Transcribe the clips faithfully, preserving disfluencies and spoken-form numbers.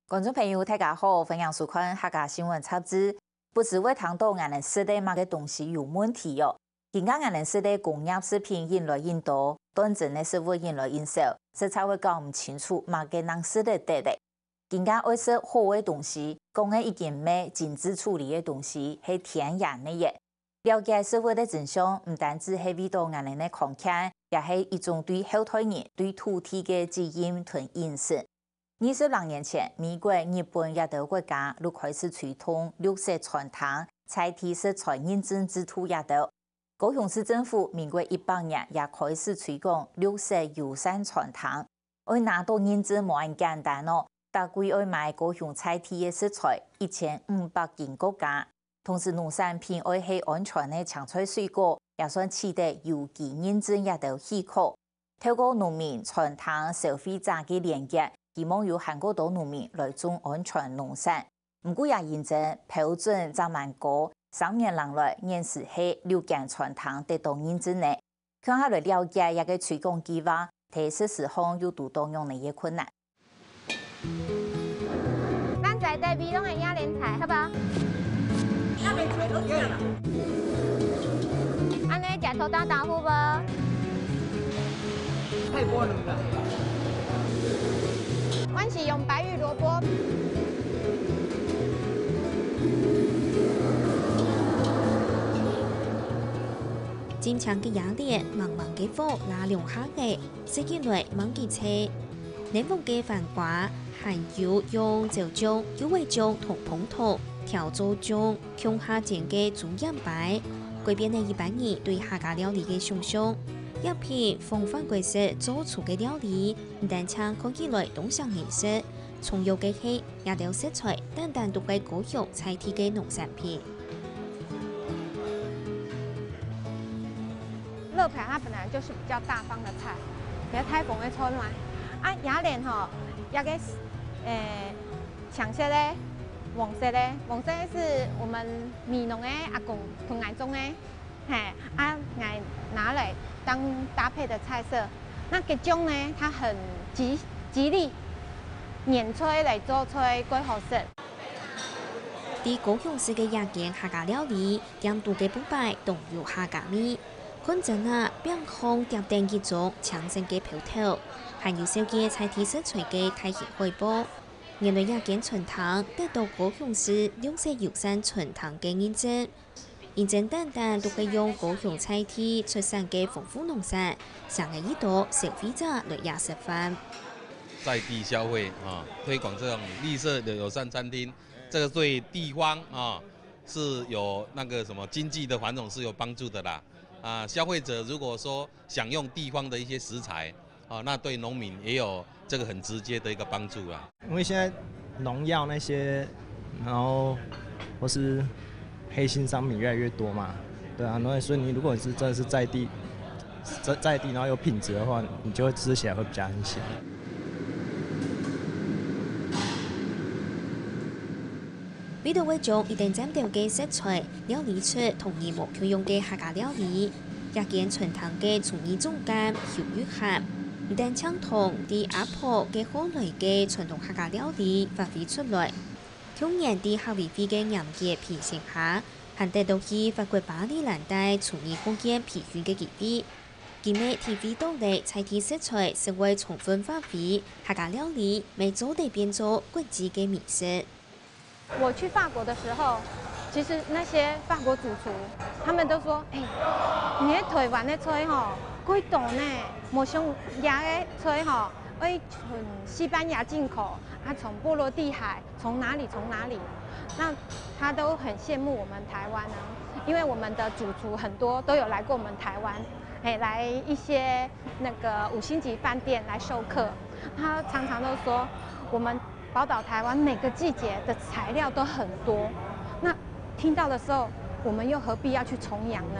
觀眾朋友，大家好，歡迎收看客家新聞雜誌。不時會聽到𠊎等食个麼个東西有問題哦。今下𠊎等食个工業食品越來越多，當真个食物越來越少，實在會搞毋清楚麼个人食得得咧。今下愛食好个東西，講个已經毋係精緻處理个東西，係天然个耶。了解食物个真相，毋單止係為著𠊎等个康健，也係一種對後代人、對土地个責任同認識。 二十零年前，美國、日本這兜國家就開始推動綠色餐廳、在地食材認證制度這兜。高雄市政府民國一百年也開始推廣綠色友善餐廳。愛拿到認證無恁簡單哦，逐季愛買高雄在地个食材一千五百斤過加，同時農產品愛係安全个青菜水果，也算取得有機認證這兜許可。 透過農民、餐廳、消費者个連結，希望有還過多農民來種安全農產。毋過也因爭標準正蠻高，三年零來，現時係六間餐廳得到認證呢。共下來了解這个推廣計畫，在實施項又堵到仰般个困難。 咱在地味濃个野蓮菜，好無？恁呢食土豆豆腐無？太過冷了。阮是用白玉蘿蔔。真青个野蓮，茫茫个火，拉兩下个， 食起來蠻奇趣。嫩黃个番瓜，還有用椒醬、柚仔醬同紅糖調做醬，共下煎个豬胭排，改變了一般人對客家料理个想像。這片風帆歸式做出个料理，毋單淨看起來當像人食，重要个係，這兜食材單單都係高雄在地个農產品。 蒞菜它本來就是比較大方的菜，比較大方个菜嘛。啊，野蓮吼，這个，誒，青色个、黃色个，黃色个是我們美濃个阿公同𠊎種个，嘿，啊，𠊎拿來當搭配的菜色。那个醬呢，它很吉，吉利，年菜來做菜蓋好食。在高雄市个這間客家料理， 店肚个布擺當有客家味，看真啊，餅項疊等一張青色个標頭，還有紹介在地食材个大型海報。原來這間餐廳得到高雄市綠色友善餐廳个認證，認證單單都係用高雄在地出產个豐富農產，吸引一兜消費者來這食飯。在地消費啊，推廣這種綠色的友善餐廳，這個對地方啊， 是有那個什麼經濟的繁榮是有幫助的啦。啊，消費者如果說享用地方的一些食材，啊，那對農民也有這個很直接的一個幫助啦。因為現在農藥那些，然後或是黑心商品越來越多嘛，對啊，那所以你如果是真的是在地，在，在地，然後有品質的話，你就會吃起來會比較安心。 為著愛將一等尖頭个食材料理出同人無共樣个客家料理，這間餐廳个廚藝總監邱玉涵，毋單淨同在阿婆个後來个傳統客家料理發揮出來，去年在客委會个嚴格評審下，還得到去法國巴黎蘭大廚藝學院培訓个機會。佢乜體會到了在地食材實在充分發揮，客家料理乜做得變做國際个美食。 我去法國的時候，其實那些法國主廚，他們都說：「哎，你在台灣的菜吼，貴多呢，無像這个菜吼，愛從西班牙進口，啊，從波羅的海，從哪裡從哪裡。」那他都很羨慕我們台灣啊，因為我們的主廚很多都有來過我們台灣，哎，來一些那個五星級飯店來授課。他常常都說，我們寶島台灣每個季節的材料都很多，那聽到的時候，我們又何必要去崇洋呢？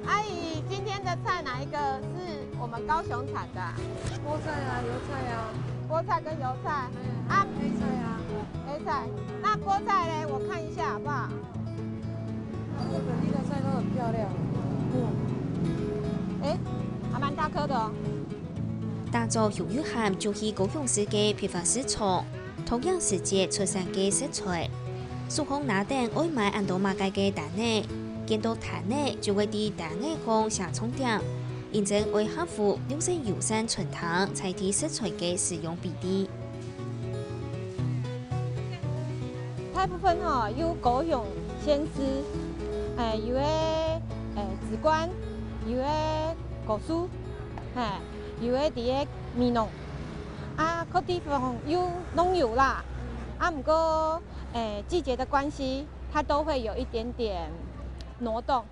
阿姨，今天的菜哪一個是我們高雄產的啊？菠菜啊，油菜啊，菠菜跟油菜，嗯，啊，黑菜啊。黑菜。那菠菜嘞，我看一下好不好？這個本地的菜都很漂亮。嗯。可的哦。打造肉圓餡就係高雄市个批發市場，同樣時節出產个食材。手項拿等愛買恁多麼个个單仔，見到單仔就會在單仔項寫重點，因此愛合乎綠色友善餐廳在地食材个使用比例。 大部分吼有高雄縣市，誒，有个誒，子觀，有个高樹，嘿，有个佇个美濃，啊，各地方有攏有啦。啊，毋過誒，季節的關係，它都會有一點點挪動，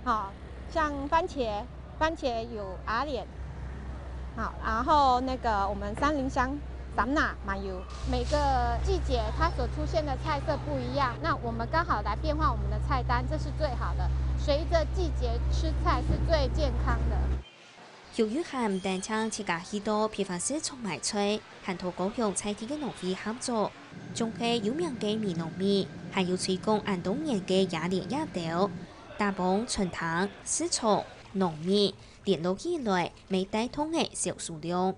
好，像番茄，番茄有阿蓮， 好，然後那個我們三林鄉三林嘛有，每個季節它所出現的菜色不一樣，那我們剛好來變換我們的菜單，這是最好的。隨著季節吃菜是最健康的。肉圓餡毋單淨自家去到批發市場買菜，還同高雄在地个農會合作，種个有名个美濃米，還有推廣恁多年个野蓮野豆，打幫餐廳、市場、農民 聯絡起來，乜帶動个銷售量。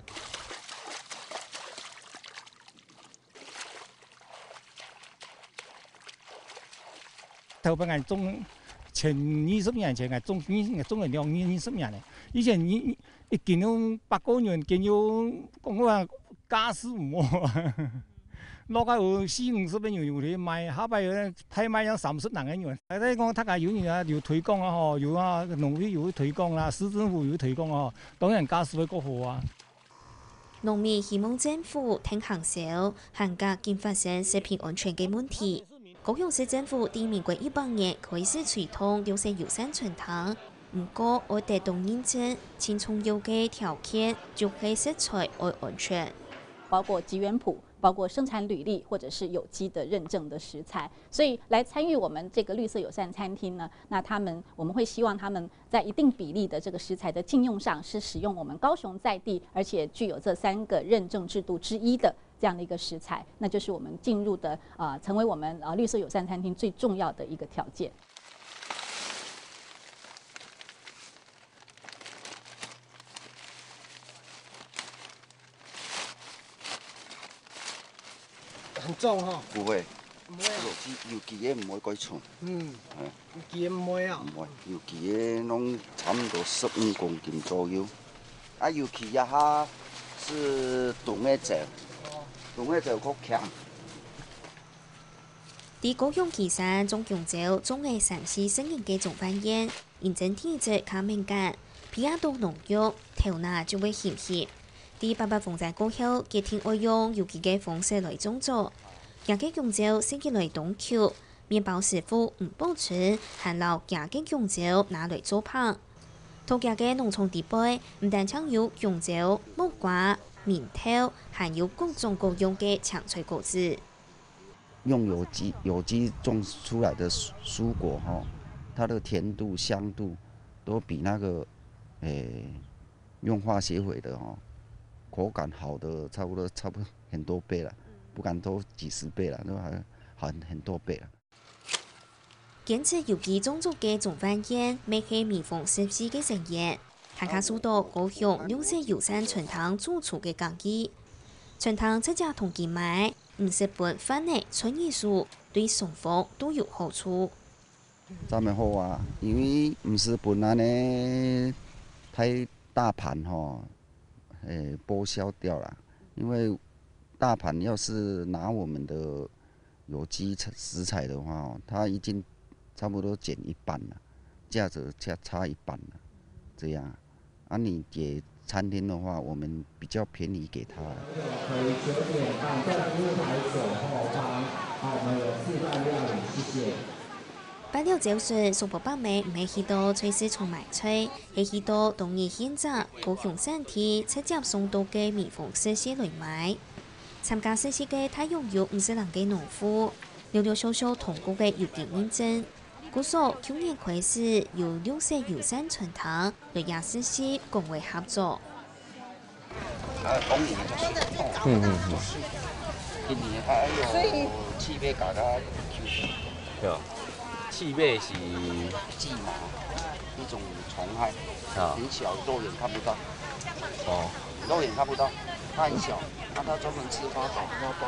頭擺𠊎種，前二十年前𠊎種，𠊎種了兩二十年了。以前一，一斤用八個銀，今有講話價數毋好。 落到有四五十个銀有得賣，下擺有个拍賣要三十零个銀。大家講大家有人啊，有推廣啊吼，有啊，農會有推廣啦，市政府有推廣啊吼，當然價數會較好啊。農民希望政府定行銷，限價緊發生食品安全个問題。高雄市政府自民國一百年開始推動綠色友善餐廳，毋過愛得到認證，盡重要个條件就係食材愛安全。 包括集園譜、包括生產履歷，或者是有機的認證的食材。所以來參與我們這個綠色友善餐廳呢，那他們，我們會希望他們在一定比例的這個食材的進用上，是使用我們高雄在地，而且具有這三個認證制度之一的這樣的一個食材，那就是我們進入的，呃，成為我們，呃，綠色友善餐廳最重要的一個條件。 很重哈。不會，不會啊。有機，有機个毋會改重。嗯，嗯。有機个毋會啊。毋會，有機个攏差毋多十五公斤左右。啊，有機這下係冬个走，冬个走較強。 在高雄旗山種弓蕉種了三四十年个鍾煥彥，認證體質較敏感，鼻仔到農藥，頭那就會翕翕。在八八風災過後，決定愛用有機个方式來種作。厥个弓蕉食起來當Q，麵包師傅吳寶春還摎厥个弓蕉拿來做麭。在厥个農場裡背，毋單淨有弓蕉、木瓜、明豆，還有各種各樣个青菜果子。 用有機，有機種出來的蔬，蔬果吼，它的甜度、香度都比那個，誒，用化學肥的吼，口感好的差不多，差不多很多倍了，不敢說幾十倍了，都還，很，很多倍了。堅持有機種作个鍾煥彥，乜係微風食事个成員，還較受到高雄綠色友善餐廳主廚个感激。餐廳直接同佢買， 毋使分販仔賺利息，對雙方都有好處。這麼好啊，因為毋使分恁呢，太大盤吼，誒，剝削掉了。因為大盤要是拿我們的有機食材的話哦，它已經差不多減一半了，價格差，差一半了，這樣。 啊，你給餐廳的話，我們比較便宜給他。可以九點半在服務台左後方，好，我們有示範料理，謝謝。八六朝晨，雙胞伯姆毋係去到菜市場買菜，係去到當日現摘高雄產地直接送到个微風食事來賣。參加食事个大約有五十人个農戶，略略少少通過个有機認證。 故所舊年開始由綠色友善餐廳來這食事講話合作。啊，講你就係，嗯，嗯，嗯。今年，哎喲，所以，氣味搞到，對啊，氣味是薊麻。一种虫害，啊，很小，肉眼看不到，哦，肉眼看不到，它很小，那它专门吃花宝、花苞、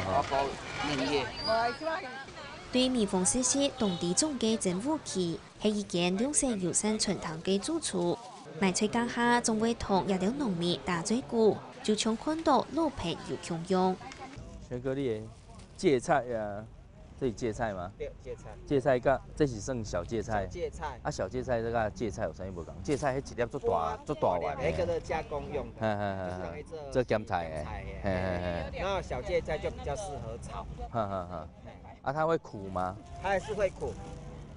花苞、面叶。对蜜蜂事实当地种个真武器，系一间绿色友善餐厅个主厨。买菜个下，总会同一兜农民打嘴鼓，就像看到老朋友共样。全哥，你个芥菜啊，这里芥菜吗？对，芥菜。芥菜个，这是算小芥菜。小芥菜。啊，小芥菜这个芥菜有啥物无讲？芥菜迄一粒足大，足大丸的。那个是加工用的，嘿嘿嘿嘿，就是用一个这咸菜的，咸菜的，嘿嘿嘿。那小芥菜就比较适合炒。哈哈哈。啊，它会苦吗？它还是会苦。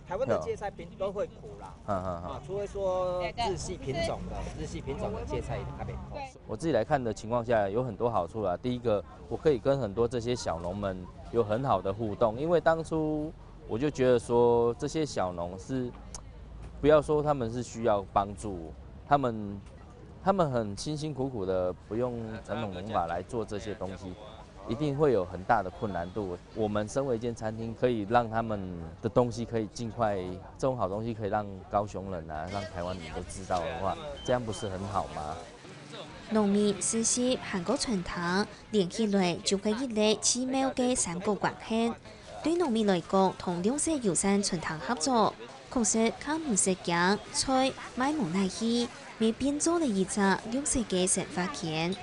台湾的芥菜品都会苦啦。哈哈哈。啊，除非说日系品种的，日系品种的芥菜它没苦。我自己来看的情况下，有很多好处啦。第一个，我可以跟很多这些小农们有很好的互动，因为当初我就觉得说，这些小农是不要说他们是需要帮助，他们他们很辛辛苦苦的，不用传统农法来做这些东西，一定会有很大的困难度。我们身为一间餐厅，可以让他们的东西可以尽快，这种好东西可以让高雄人啊，让台湾人都知道的话，这样不是很好吗？农民、市集、韩国餐厅，连起來就係一個奇妙个三角關係。對農民來講，同綠色友善餐廳合作，確實較毋使驚菜賣無哪去，也變做了一隻綠色个生活圈。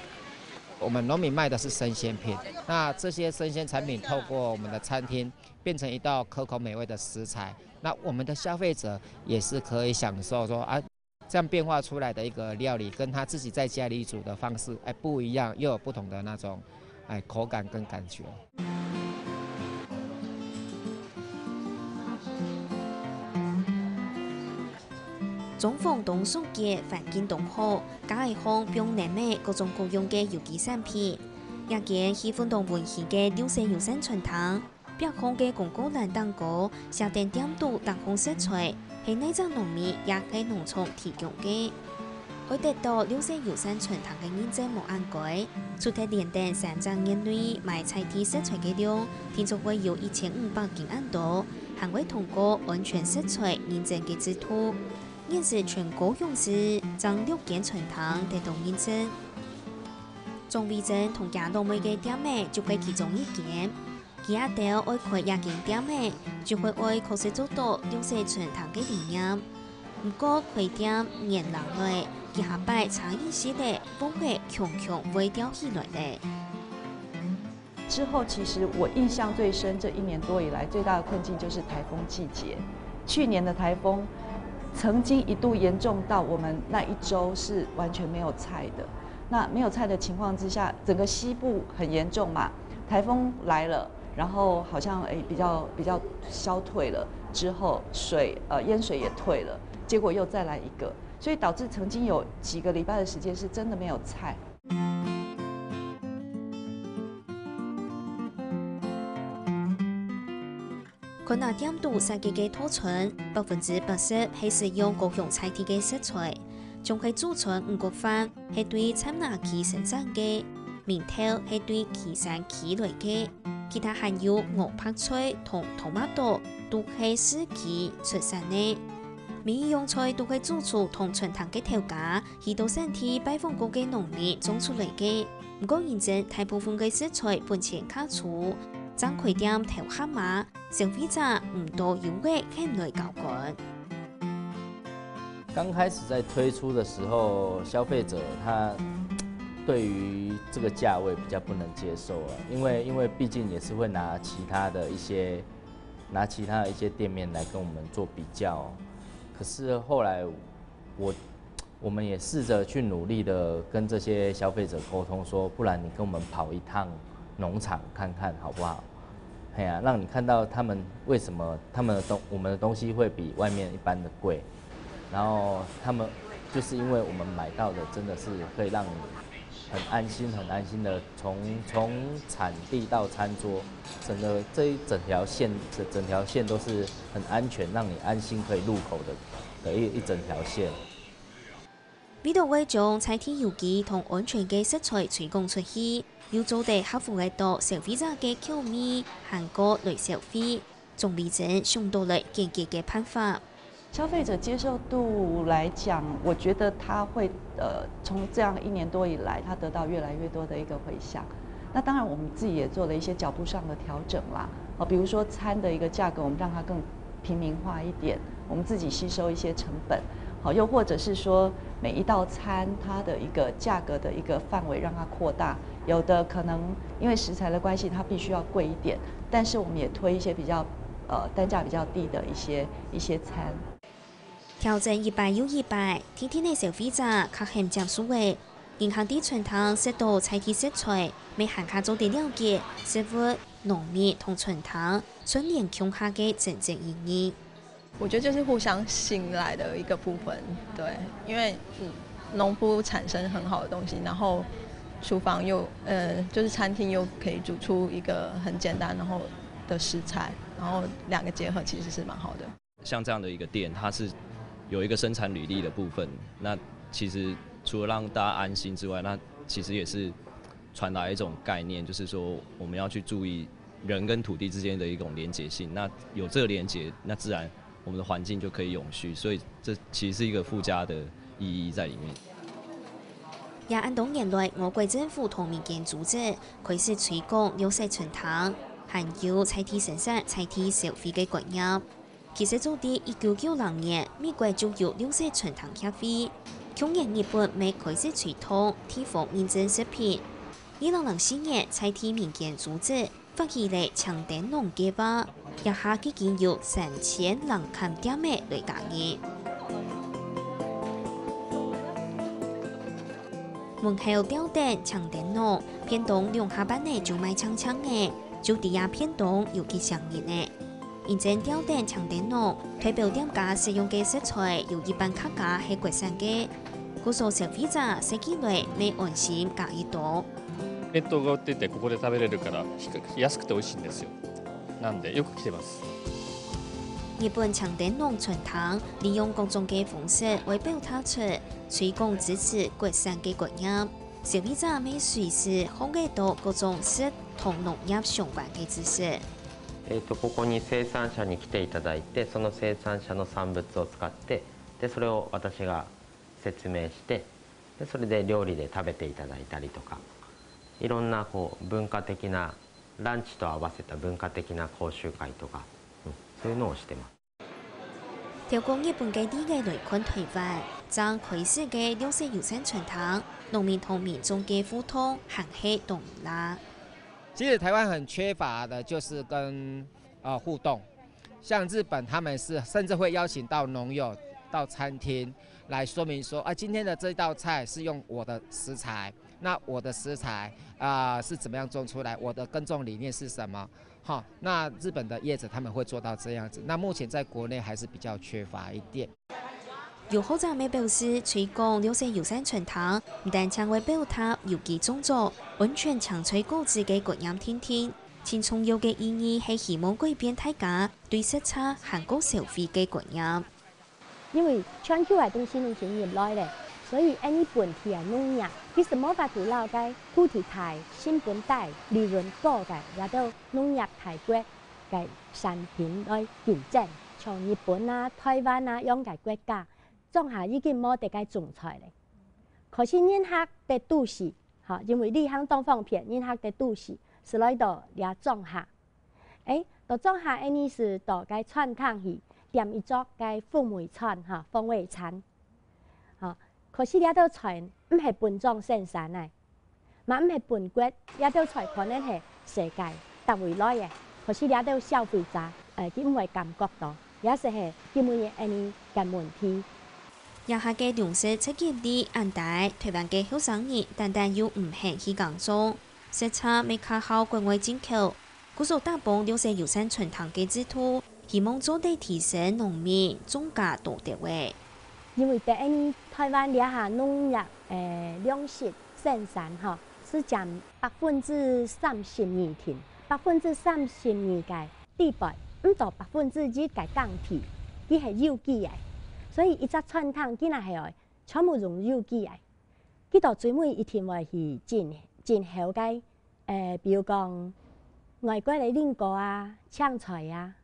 我们农民卖的是生鲜品，那这些生鲜产品透过我们的餐厅变成一道可口美味的食材，那我们的消费者也是可以享受说啊，这样变化出来的一个料理，跟他自己在家里煮的方式，哎，不一样，又有不同的那种，哎，口感跟感觉。裝潢當舒適，環境當好，架仔項放等等各種各樣个有機產品。這間氣氛當溫馨个綠色友善餐廳， 壁項个廣告欄頂高寫等店肚逐項食材，係哪隻農民也係農場提供个。愛得到綠色友善餐廳个認證無恁該，除忒連等三隻月內買在地食材个量，定著會有一千五百斤恁多，還會通過安全食材認證个制度。現時全高雄市正六間餐廳得到認證。莊偉珍同厥老妹个店仔就係其中一間。 佢阿兜愛開這間店仔，就係愛確實做到綠色餐廳个理念。毋過開店年零來，佢下擺差一息仔，望仔強強會吊起來咧。之后，其实我印象最深，这一年多以来最大的困境就是台风季节。去年的台风，曾经一度严重到我们那一周是完全没有菜的。那没有菜的情况之下，整个西部很严重嘛，台风来了， 然后好像，诶，比较，比较消退了之后，水，呃，淹水也退了，结果又再来一个，所以导致曾经有几个礼拜的时间是真的没有菜。看下店肚設計个套餐，百分之八十係使用高雄在地个食材，像係主餐五穀飯係對田裡生產个，麵條係對旗山寄來个， 其他還有莴白菜同tomato都係市區出產个。每一樣菜都係主廚同餐廳个頭家，去到產地拜訪過个農民種出來个。毋過認真大部分个食材本錢較粗，正開店頭合碼，消費者毋多有个肯來交關。 刚开始在推出的时候，消费者他对于这个价位比较不能接受啊，因为，因为毕竟也是会拿其他的一些，拿其他的一些店面来跟我们做比较。可是后来我，我们也试着去努力的跟这些消费者沟通说，不然你跟我们跑一趟农场看看好不好？ 嘿啊，让你看到他们为什么他们的东，我们的东西会比外面一般的贵，然后他们就是因为我们买到的真的是可以让你很安心、很安心的从，从产地到餐桌，整个这一整条线，整，整条线都是很安全，让你安心可以入口的，的一，一整条线。 為著會將在地有機同安全个食材推廣出去，又做得合乎得到消費者个口味，還過來消費，莊偉珍想到來解決个辦法。消费者接受度来讲，我觉得它会呃，从这样一年多以来，它得到越来越多的一个回响。那当然，我们自己也做了一些脚步上的调整啦。哦，比如说餐的一个价格，我们让它更平民化一点，我们自己吸收一些成本。好，又或者是说每一道餐它的一个价格的一个范围让它扩大，有的可能因为食材的关系，它必须要贵一点，但是我们也推一些比较呃单价比较低的一些一些餐。挑战一擺又一擺，天天个消費者較肯接受个。人客在餐廳食到在地食材，乜還較做得了解食物、農民同餐廳串聯共下个真正意義。我觉得就是互相信赖的一个部分，对，因为嗯，农夫产生很好的东西，然后厨房又呃，就是餐厅又可以煮出一个很简单然后的食材，然后两个结合其实是蛮好的。像这样的一个店，它是有一个生产履历的部分，那其实除了让大家安心之外，那其实也是传达一种概念，就是说我们要去注意人跟土地之间的一种连结性。那有这个连结，那自然我们的环境就可以永续。所以这其实是一个附加的意义在里面。也恁多年來，我國政府同民間組織開始推廣綠色餐廳，還有在地生產、在地消費个觀念。其實早在一九九六年，美國就有綠色餐廳協會。去年日本乜開始推動地方認證食品。二零零四年，在地民間組織發起了青燈籠計畫，這下已經有三千零間店仔來加入。門口吊等青燈籠，便當兩下半仔就賣淨淨仔，就知這便當有幾香人仔。認證吊等青燈籠，代表店家使用个食材有一半較加係國產个，故所消費者食起來乜安心加一多。弁当が出てここで食べれるから安くて美味しいんですよ。なんでよく来てます。日本青燈籠餐廳利用各種个方式來表達出推廣支持國產个觀念，消費者乜隨時學得到各種食同農業相關个知識。えー、とここに生産者に来ていただいて、その生産者の産物を使って、でそれを私が説明して、でそれで料理で食べていただいたりとか、いろんなこう文化的な、ランチと合わせた文化的な講習会とか、うん、そういうのをしてます。透過日本个例仔來看台灣，正開始个綠色友善餐廳，農民同民眾个互動還係當難。其实台湾很缺乏的就是跟呃互动，像日本他们是甚至会邀请到农友到餐厅来说明说，啊，今天的这道菜是用我的食材，那我的食材啊、是怎么样种出来，我的耕种理念是什么。好，那日本的业者他们会做到这样子，那目前在国内还是比较缺乏一点。有學者乜表示，推廣綠色友善餐廳，毋單淨會表達有機種作、安全青菜果子个觀念定定，盡重要个意義係希望改變大家對食材還過消費个觀念。因為全球个東西已經入來咧，所以𠊎等本地个農業其實無法度摎該土地大、成本低、利潤高个這兜農業大國个產品來競爭，像日本啊、台灣啊樣个國家，莊下已經無得該種菜咧。可是人客在都市，吼，因為旅行當方便，人客在都市，就來到這莊下。 欸，到莊下𠊎等就到該餐廳去點一桌該風味餐，吼，風味餐。吼，可是這兜菜毋係本莊生產个，嘛毋係本國，這兜菜可能係世界逐位來个，可是這兜消費者，呃，佢毋會感覺到，這就係今晡日𠊎等个問題。這下个糧食出現率恁低，台灣个後生人單單又毋肯去耕種，食材乜較好國外進口。 故所打幫綠色友善餐廳个制度，希望做得提升農民、莊家多得位。因為在𠊎等台灣這下農業，欸，糧食生產吼，係佔百分之三十二定，百分之三十二个地背，毋到百分之一个耕地，佢係有機个，所以一隻餐廳佢若係愛全部用有機个，佢到最尾一定會去進進口个 欸，比如講外國个蘋果啊、青菜啊，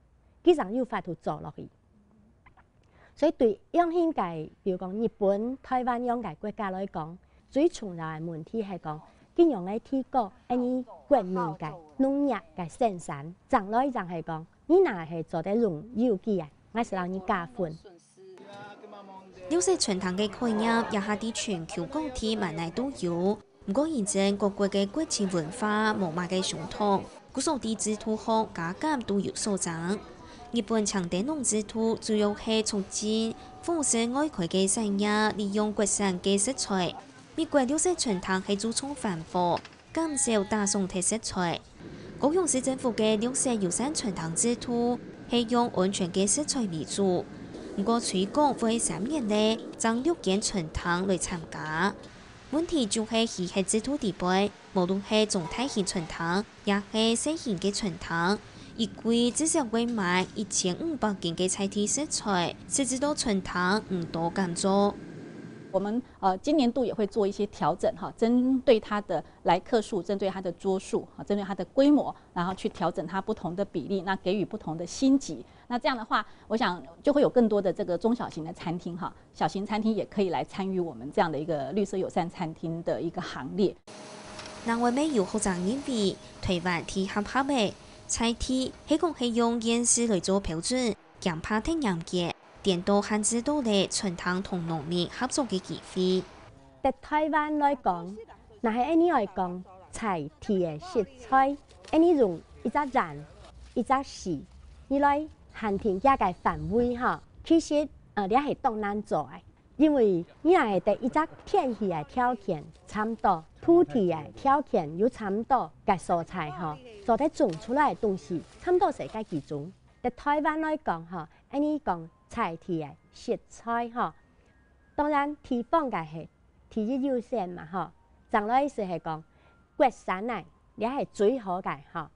佢正有法度做落去。所以對樣形个，比如講日本、臺灣樣个國家來講，最重要个問題係講，仰般个提高𠊎俚國民个農業个生產，正來正係講，你若係做得用有機个，𠊎就摎你加分。綠色餐廳个概念這下在全球各地滿哪都有， 毋過因為各國个國情文化無麼个相同，故所在制度項加減都有所差。日本青燈籠制度主要係促進伙食外開个產業利用國產个食材。美國綠色餐廳係注重環保，減少打爽忒食材。高雄市政府个綠色友善餐廳制度係用安全个食材為主，毋過推廣會三年內，正六間餐廳來參加。 問題就係稀缺制度底背，無論係中大型餐廳，也係細型个餐廳，一季至少會買一千五百斤个在地食材，使得到餐廳毋多敢做。我们呃今年度也会做一些调整哈，针对它的来客数，针对它的桌数，哈，针对它的规模，然后去调整它不同的比例，那给予不同的星级。那这样的话，我想就会有更多的这个中小型的餐厅哈，小型餐厅也可以来参与我们这样的一个绿色友善餐厅的一个行列。另外乜有學者認為，臺灣在合合仔在地係講係用現時來做標準，驚怕忒嚴格，顛倒限制到了餐廳同農民合作个機會。在臺灣來講，若係𠊎俚愛講在地个食材，𠊎俚用一隻圓、一隻四，你來限定佢个範圍吼，其實呃這係當難做个。 因為你若係在一隻天氣个條件差毋多，土地个條件又差毋多个所在吼，做得種出來个東西差毋多係該幾種。在臺灣來講吼，𠊎俚講在地个食材吼，當然地方个係第一優先嘛吼，正來就係講國產个，這係最好个吼，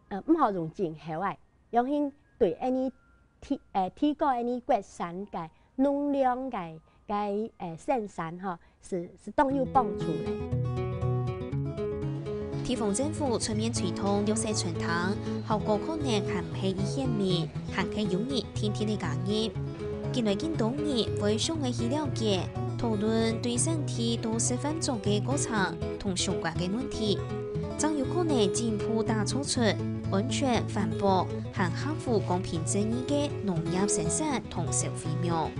呃，毋好用進口个。 樣形對𠊎俚提呃提高𠊎俚國產个農糧个个呃生產吼，係係當有幫助个。地方政府出面推動綠色餐廳，效果可能還毋係已顯明，還係有人定定仔加入。近來緊多人會想愛去了解、討論對產地到示範作个過程同相關个問題，正有可能進一步打造出安全、環保 還合乎公平正義个農業生產同消費網。